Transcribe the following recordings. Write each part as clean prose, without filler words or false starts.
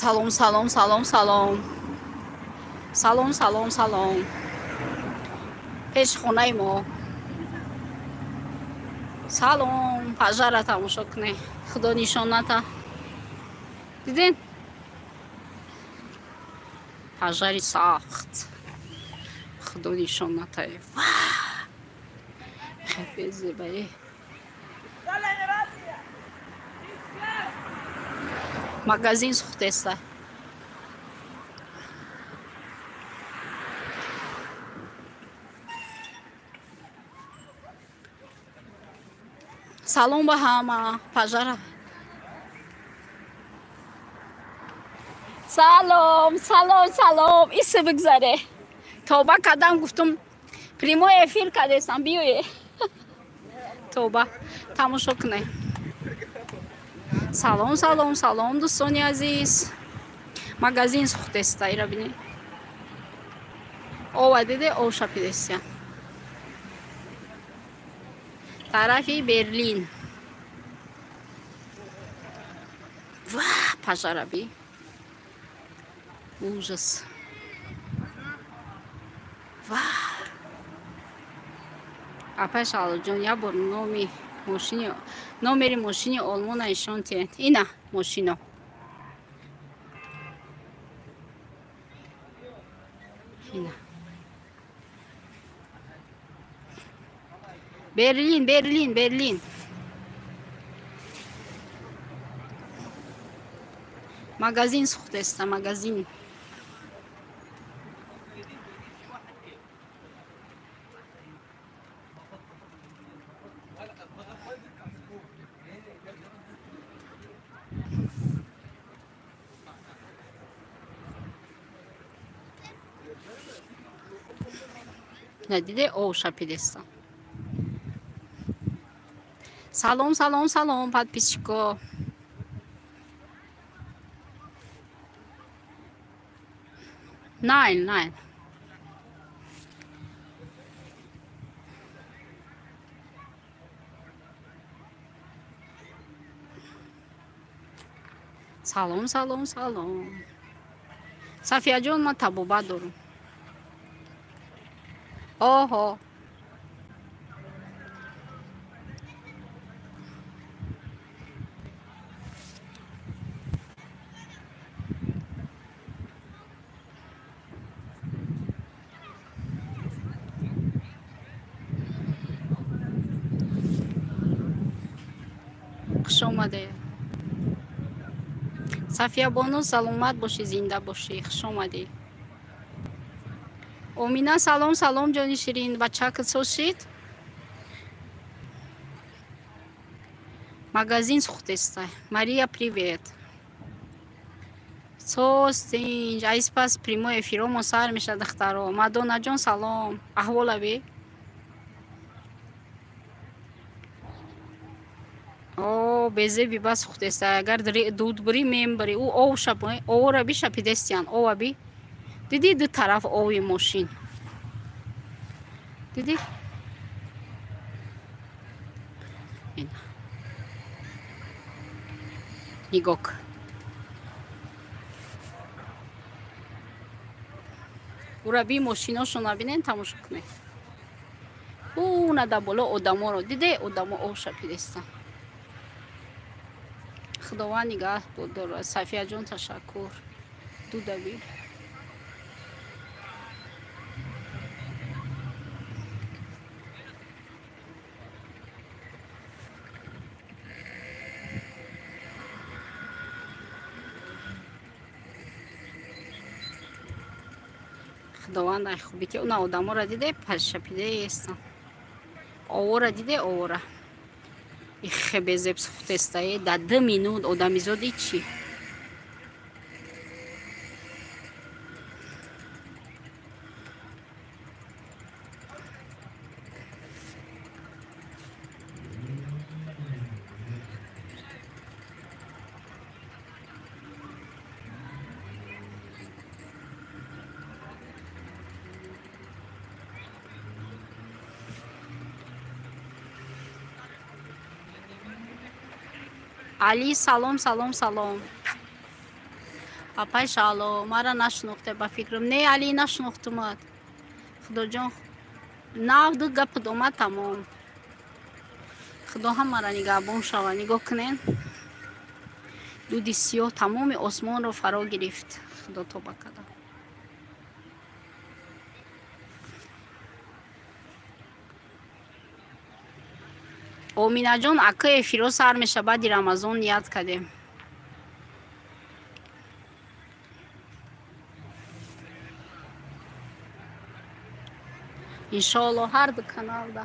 Салом, салом, салом, салом. Салом, салом, салом. Пеши хонаи мо. Салом, пожара тамошо кунед. Худо нишоната. Диден? Пожари сахт. Худо нишоната. Хеле зебае. Магазин сӯхтеста. Салом ба ҳама. Пожара. Салом, салом, салом. Иси бигзаре. Тавба кардам, гуфтум прямой эфир кардесам, биёе. Тавба. Тамошо кунед. Салом, салом, салом, дӯстони азиз. Магазин сӯхтеста, ира бинед. Ова диде, ов шапидестия. Тарафи Берлин. Ва, пожара би. Ужас. Ва. Апай Шалоҷон, як бор номи мошини, номери мошини Олмона нишон диҳед. Ина мошино. Ина. Берлин, Берлин, Берлин. Магазин сӯхтеста, магазин. Надиде ов шапидеста. Салом, салом, салом, подписчико. Nein, nein. Салом, салом, салом. Сафияҷон, ман табобат дорам. Оҳо. Хуш омадед. Сафия бону, саломат бошӣ, зинда бошӣ. Хуш омадӣ. Омина, салом, салом, ҷони ширин. Бачакат сошид? Магазин сӯхтеста. Мария, привет. Состинҷ. Айс пас прямой эфиромон сар мешад, духтаро. Мадонаҷон, салом. Аҳвол аби? О, безеби ба сӯхтеста. Агар дуд бурӣ, мембарӣ. Ӯ ов шап, овора би шапидестиян. Ова би. Дидӣ ду тараф ови мошин. Дидӣ? Нигоҳ. Ура би мошиношона бинен, тамошо кунед. Ӯ нада боло одаморо. Диде одамо ов шапидестан. Худованд нигаҳ дорад. Сафияҷон, ташаккур. Дудаби. Худованд ай хубӣ ки она одаморо диде, шапидеестан. Овора диде, овора. Ихе безеб сӯхтестае. Дар 2 минут одамизоди чӣ? Али, салом, салом, салом. Апай Шаҳло, мара нашинохте ба фикрам. Не, Али, нашинохтумад. Худоҷон, нав ду гапат омад, тамом. Худо ҳамаро нигаҳбон шава. Нигоҳ кунен, дуди сиёҳ тамоми осмонро фаро гирифт. Худо тоба када. Оминаҷон, ака, эфиро сар меша, баъди Рамазон ният кардем. Иншоалло, ҳар ду каналда.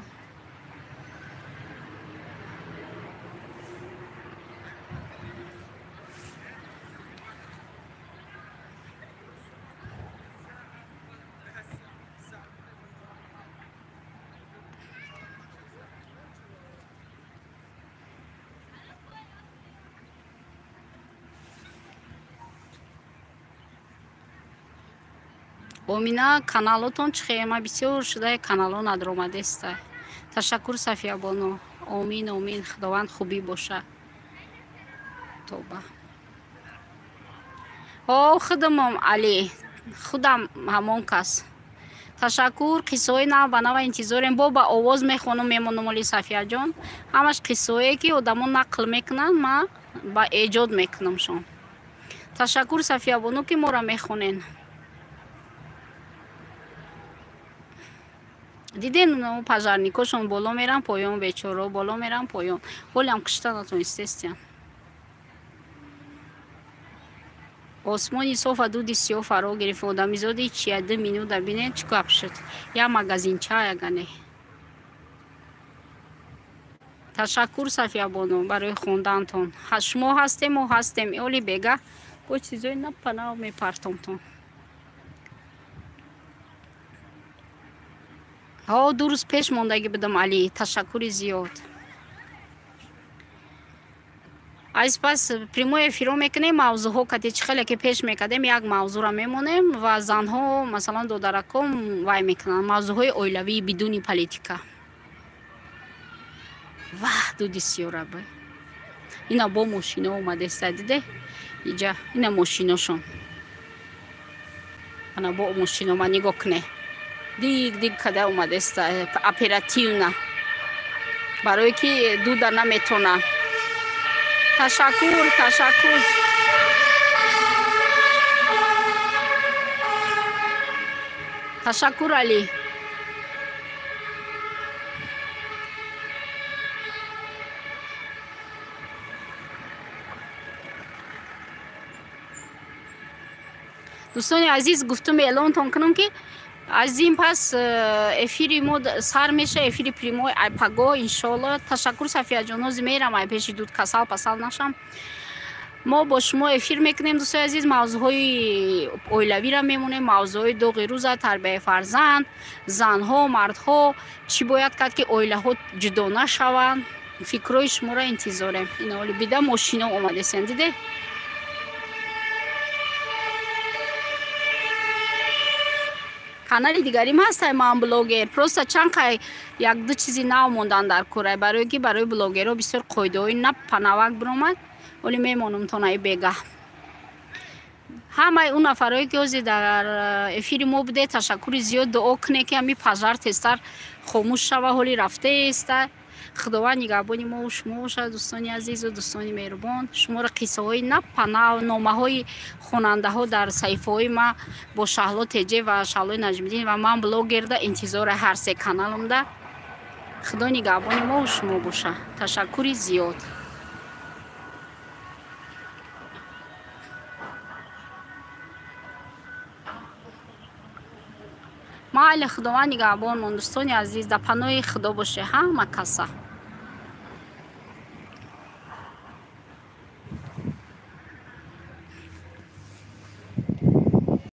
Омина, каналотон чӣ хема бисёр шуда, канало надромадеста. Ташаккур, Сафиябону. Омин, омин, Худованд хубӣ боша. Тоба. О, худамом, Али, худам ҳамон кас. Ташаккур, қиссаҳои нав ба нава интизорем. Бо ба овоз мехонум, мемонум оли, Сафияҷон. Ҳамаш қиссаҳое ки одамон нақл мекунанд, ман ба эҷод мекунамшон. Ташаккур, Сафиябону, ки моро мехонен. Диден, пожарникошон боло меран, поён, бечоро боло меран, поён. Ҳолиам кишта натонистестиян. Осмони софа дуди сиёҳ фаро гирифт. Одамизоди чия, 2 минута бинед, чӣ гап шуд. Як магазинча ягане. Ташаккур, Сафиябону, барои хондантон. Шумо ҳастем, мо ҳастем. Оли бега бо чизои напанав мепартомтон. Ҳо, 2 рӯз пеш мондагӣ будам, Алӣ. Ташаккури зиёд. Аз пас прямой эфиро мекунем, мавзӯъҳо кати чӣ хеле ки пеш мекардем, як мавзӯъро мемонем ва занҳо, масалан, додараком вай мекунанд, мавзӯъҳои оилавии бидуни политика. Ваҳ, дуди сиёра б ина бо мошино омадеста, диде, иҷа ина мошиношон, ана бо мошино ма, нигоҳ куне, диг диг када омадеста оперативно, барое ки дуда наметона. Ташаккур, ташаккур. Ташаккур, Алӣ. Дӯстони азиз, гуфтум эълонтон кунам, ки аз ин пас эфири мо сар меша, эфири прямой ай паго, иншоалло. Ташаккур, Сафияҷон. Ҳози мерам, ай пеши дуд касал пасал нашам. Мо бо шумо эфир мекунем, дӯстои азиз, мавзӯъҳои оилавиро мемонем, мавзӯъҳои доғи рӯза, тарбияи фарзанд, занҳо, мардҳо, чӣ бояд кард, ки оилаҳо ҷудо нашаванд. Фикрҳои шуморо интизорем. Иноли бида мошино омадесен, диде. Канали дигарим ҳастай, ман блогер. Просто чанд қай якду чизи нав мондан дар курай, барое ки барои блогерҳо бисёр қоидаҳои на панавак биромад. Оли мемонум тонаи бегаҳ. Ҳамаи он нафарое ки ҳозир дар эфири мо буде, ташаккури зиёд. Дуо куне, ки ҳами пожар тезтар хомӯш шава, ҳоли рафтееста. Худованд нигаҳбони мо шумо бошад, дӯстони азизу дӯстони меҳрубон. Шуморо қиссаҳои напанав, номаҳои хонандаҳо дар саҳифаҳои ма бо Шаҳло Теҷе ва Шаҳлои Наҷмиддин ва ман блогерда интизори, ҳар се каналумда. Худо нигаҳбони мо шумо боша. Ташаккури зиёд. Майли, Худованд нигаҳбонмон, дӯстони азиз, дар паноҳи Худо боше ҳама каса.